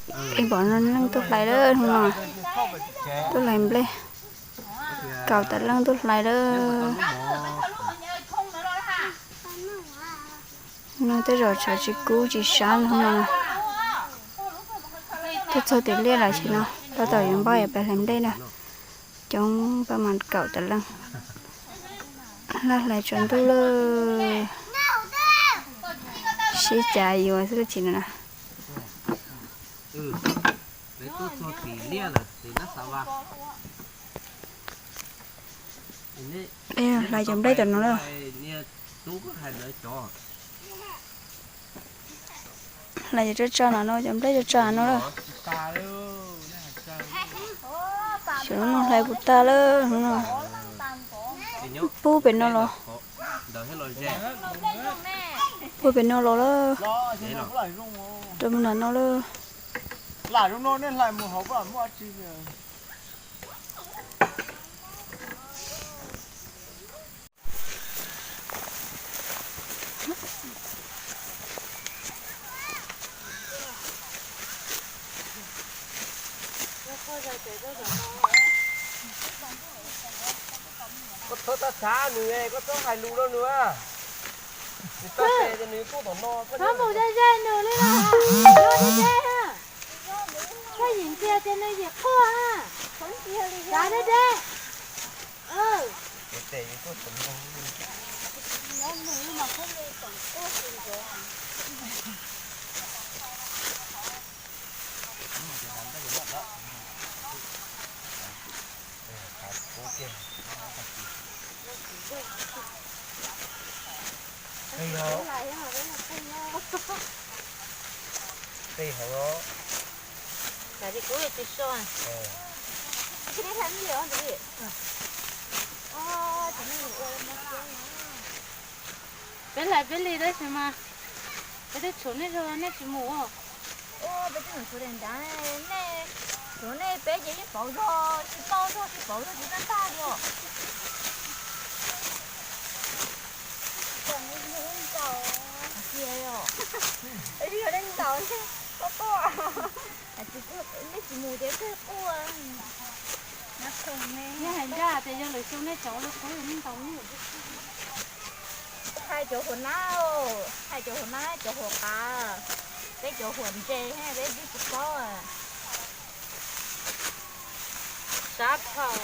Ib pom no leej tuaj hlais lawm hnub no, tuaj hlais nplej, kaum tawm leej tuaj hlais lawm. No tej zaum tshav tsis kub tsis sab hnub no. Tuaj txog tim liaj lawm ces no tab tom yuav npaj yuav pais hlais nplej na. Coob pab mas kaum tawm leej, laj hlais tsaus ntuj lawm. Sib cav yuav xwb lub tsis no na. Peb hlais cov nplej tom no na. Hlais cov tso tso no, cov nplej tso tso no lawm. Xyov lub no hlais puas tag lawm no. Pub pem no los, pub pem no los lawm. Rau mus nram no lawm. Koj txhob tab txhav nws, koj txhob hais lus rau nws. Nws txhob tes nws tuaj tom no, koj mus ze ze nws li los, deb deb. Koj yim ntxias ces nws yim quaj. Txav deb deb. Tej hauv, peb hlais peb li tab sis mas peb twb tshuav nej zog nej tsis mus. Peb twb mus tshuav daim nrad, nej tshuav nej peb ces yeej pauv zog, tsis pauv zog tsis pauv zog tsis tag tag li os. Yog nej ntaus, koj tuaj, nej tsis mus ces kawg quaj. Yog hais ncaj tias yog lwm xyoo nej cov los kuv yog nej ntaus. Hais cov huam nab, hais cov huam nab cov huam qav, peb cov huam ntse peb twb tsis paub. Sab dhau.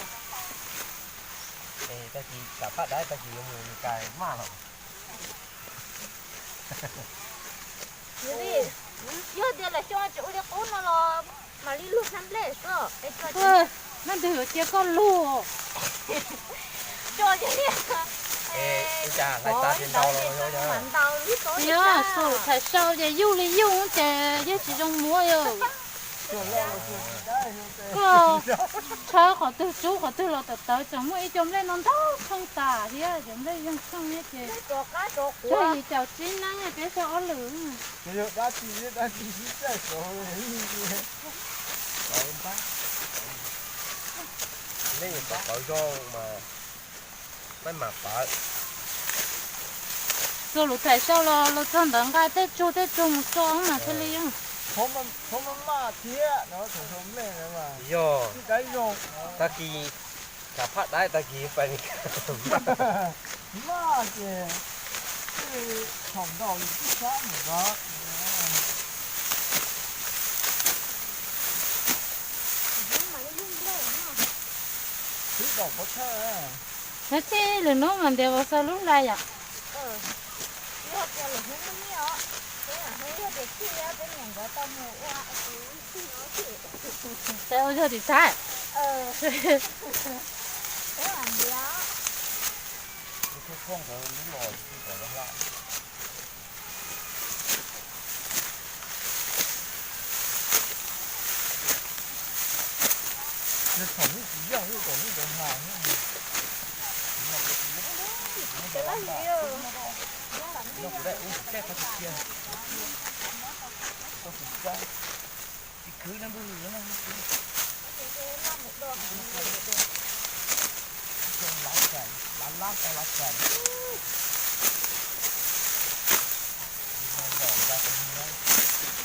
Tag kis kam phaj dab tag kis yuav mus Meskas maj los. Yog tias lawm xyoo tsis ua li qub no los mam li lug hlais nplej xwb. Nab ntug yuav cia koj lug. Yog, xu lus thais sau ces yuj li yuj ces yeej tsis zoo muab yog. Koj tshawb qhov twg tsub qhov twg los tawv tawv, tseem muaj ib co nplej no ntau kheej tas thiab, cov nplej yeej kheej thiab ces yog yim caum tsib neeb peb xyaw ob lwm. Nej yuav pov pawv zoo mas, nej mam pawv. Txog lus thais sau los los txog ntawd nqa tej tsug tej tsug mus tso mas thiaj li. Yog, tag kis kam phaj dab tag kis pais Meskas. Nyob txij lwm hnub mas ntiav vauv xaws lub hlais yom. Ua yog tim thaiv.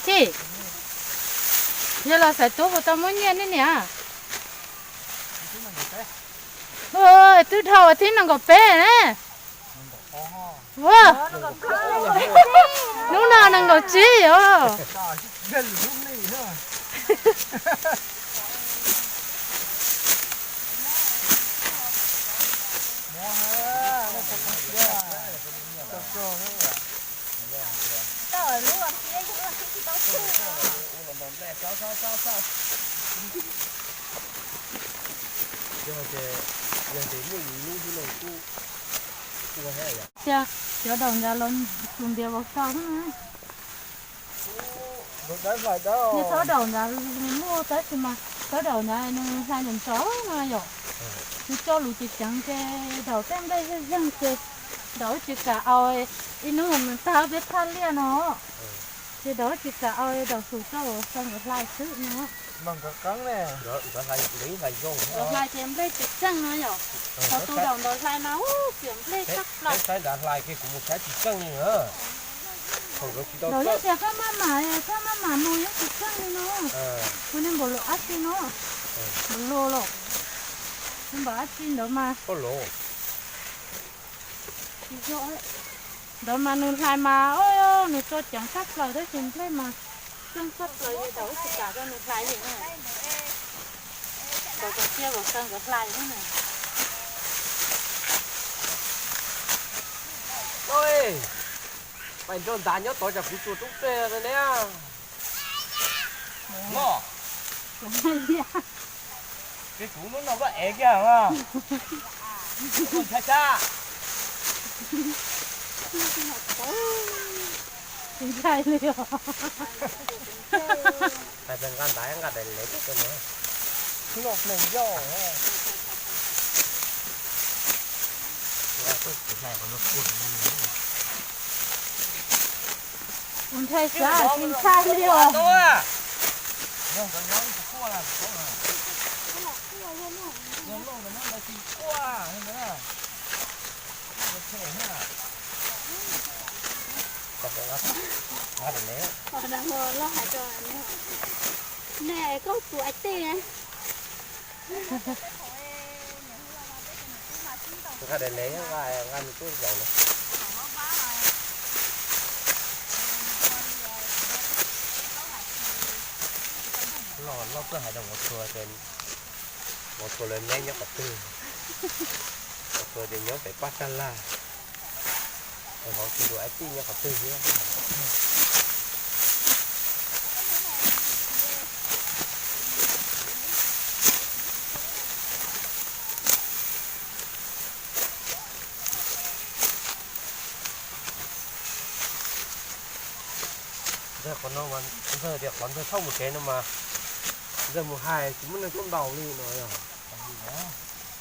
Tij, Yog los xaiv tub puas tau muab nyiaj ne niam? Twb dhau thib nees nkaum peb ne. Ua, hnub no nees nkaum tsib os. Cia, cov daus ntawd los tus ntiav vauv xaus xwb na. Nws txhob daus ntawd muaj tab sis mas txhob daus ntawd nws hlais ntawm ntsos no yom. Nws coj lus ceev ceev ces daus tej nplej zeeg zeeg ces daus tsis kam au, ib hnub nws tag peb thaj liaj no ces daus tsis kam au, daus xus rau xaw nkawd hlais xwb no. Nkawd hlais ces nplej tsis tseej no yom. Ho tus daus ntawd hlais mas ua xiam nplej tshaj plaws. Saib ntawd hlais kiag kuv mus saib tsis tseej li na. Daus yeej tias koj maj mam, koj maj mam mus yeej tsis tseej li no. Kuv niag npaum luag dab tsi no, npaum luag los, npaum dab tsi ntawd mas. Ntawd mas nws hlais mas nws tso ceev tshaj plaws tab sis nplej mas tseej tshaj plaws, daus tsis kam rau nws hlais li. Daus kom cia vauv xaw nkawd hlais xwb na. Pais nrog ntas nyob tod tsam kuv tsuas roob peg ne. Ces kuv lub no koj ev kiag os. Ntshai sab. Tsis ntshai li os. Hais tias nqa ntas nqa daim lev tuaj no. Nqa tuaj tsis hlais qhov no kuj. Kuv ntshai sab tsis ntshai li os. Ne koj tus ais tej. Nqa daim lev nqa, nqa nws tuaj zaum na. Los loj koj hais rau Vauv Txhua, Vauv Txhua lawv neb nyob qhov twg? Vauv Txhua tias nyob pem Paj Sab Laj. Vauv Txhua tus ais tij nyob qhov twg thiab? Ntxawg qhov no mas, ntxawg tias qhov ntxawg txhob mus tsev no mas, ntxawg mus hais tsis muaj neeg tuaj ntaus li no yog.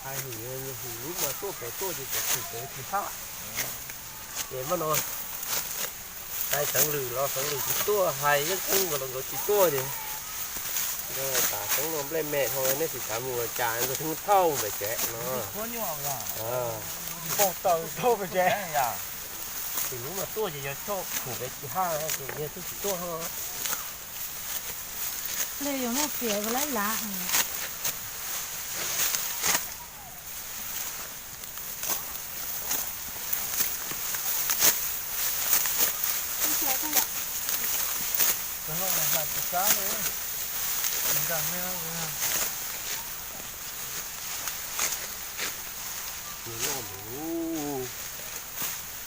Hais hwm, hwm lub mas tuaj pem tuaj ces cov hwm pem tsis haj. Ces mas no hais xeev lwm los xeev lwm tsis tuaj, hais yeej kub nkaus los nkawd tsis tuaj ces tas xeev no nplej me dhau, nej tsis xav mus ua cas, nkawd thiaj muab thauj mus pem tsev no. Hwm lub mas tuaj ces yog coj hwm pem tsis haj ces yog twb tsis tuaj. Ple yuav muaj piav ua laib lav. Nws loj npaum,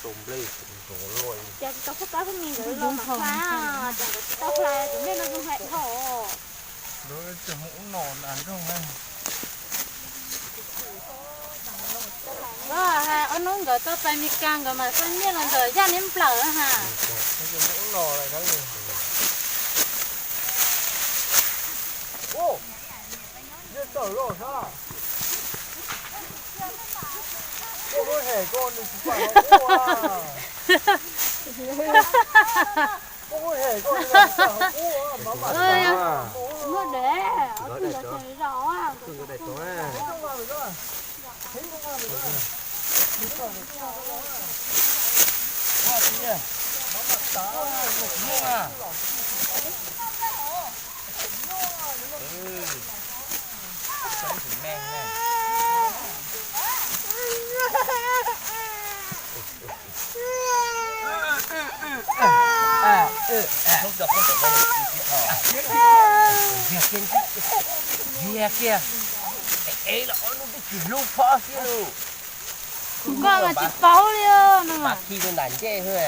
tau nplej nrov loj li. Ces tsis tau pub kab pub mis nkawd los mam hlais, ces nkawd tsis tau hlais tus nplej no zoo hlais dhau. Ob hnub nkawd tau pais Mes Kas nkawd mam xav nyiaj los ntawm Yaj Neb Nplawm ha. Muaj dej, ob tug ntawd tseem zom. Viag kiag, viag kiag. Es los ob hnub twb tsis hlub phob thiab lauj. Kuv koj mas tsis paub li no. Mas khi rau nram ncej xwb.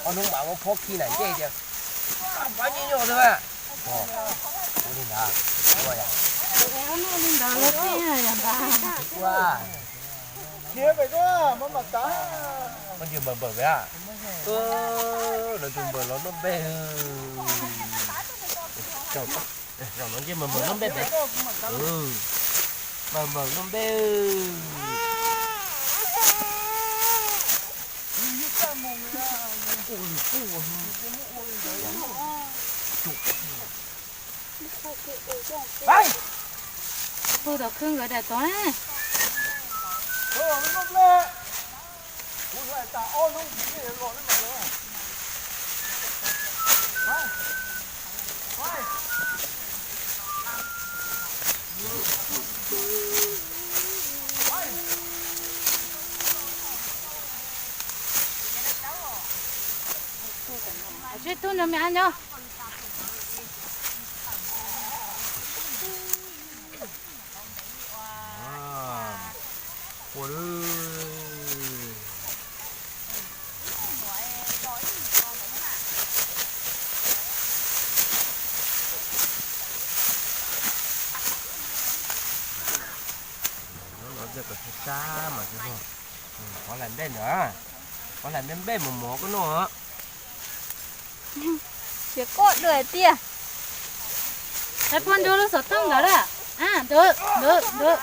Ob hnub mas muab phob khi nram ncej tias, pab nyiaj nyuj twg a. Ua li ntawd, ua li ntawd los tij yog ntawd. Ua, khiav pem ko, maj mam tav. Koj ntiag npawg npawg pem a. Lawv tus npawg los noj npej. Zaum no ntsej npawg npawg noj npej pem. Npawg npawg noj npej. Pw tom khw nkawd daim tod ne. Sib tug nrog me ab nyob. Ua lwm. Nov no kom sab sab mas tsis yog. Qhov hlais nplej ntawd, qhov hlais nplej nplej mos mos koj noj. Ces koj dua tiag. Hais puag nrug lub xov tooj ntawd lawm. Ntawd, ntawd, ntawd.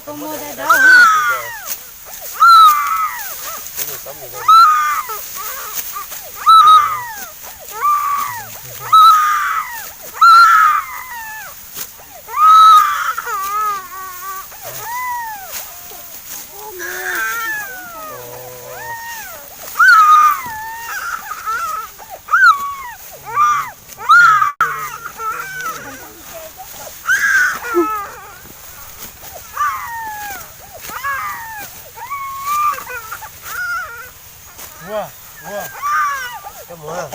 Koj muaj dab dab. Ua, ua. Koj mus.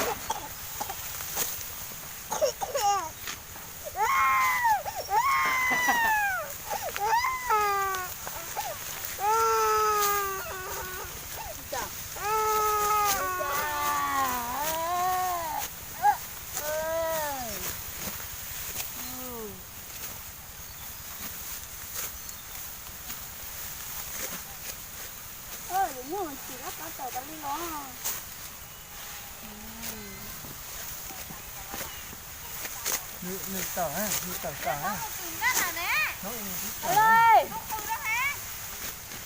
Lwm hnub tsis lab kov tawm tas li los. Nws tawm, nws tawm tawm.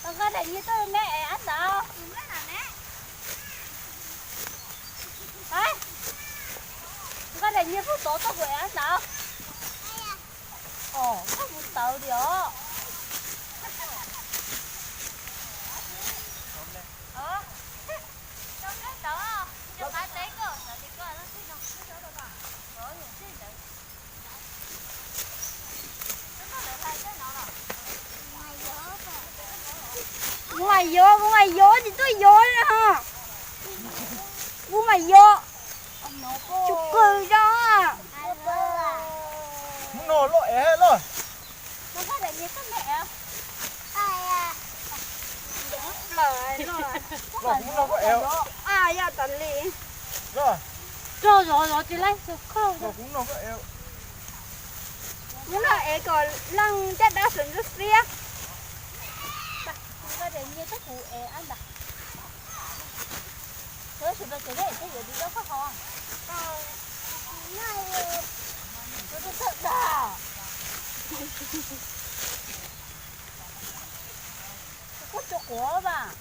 Nqa daim nyiaj tuaj me es ab ntawd. Nqa daim nyiaj tuaj tod tuaj kuv es ab ntawd. Os, koj mus tawv li os. Kuv mas yuav, kuv mas yuav tsis tuaj yuav li ho. Kuv mas yuav. Tsis qw zoo. Hnub no loj es loj. Los kuv hnub no koj es. Rog zov zov tsis laib, los kuv hnub no koj es. Hnub no es kom leej caj dab sawv ntxov xiab. Koj tsis quav vas.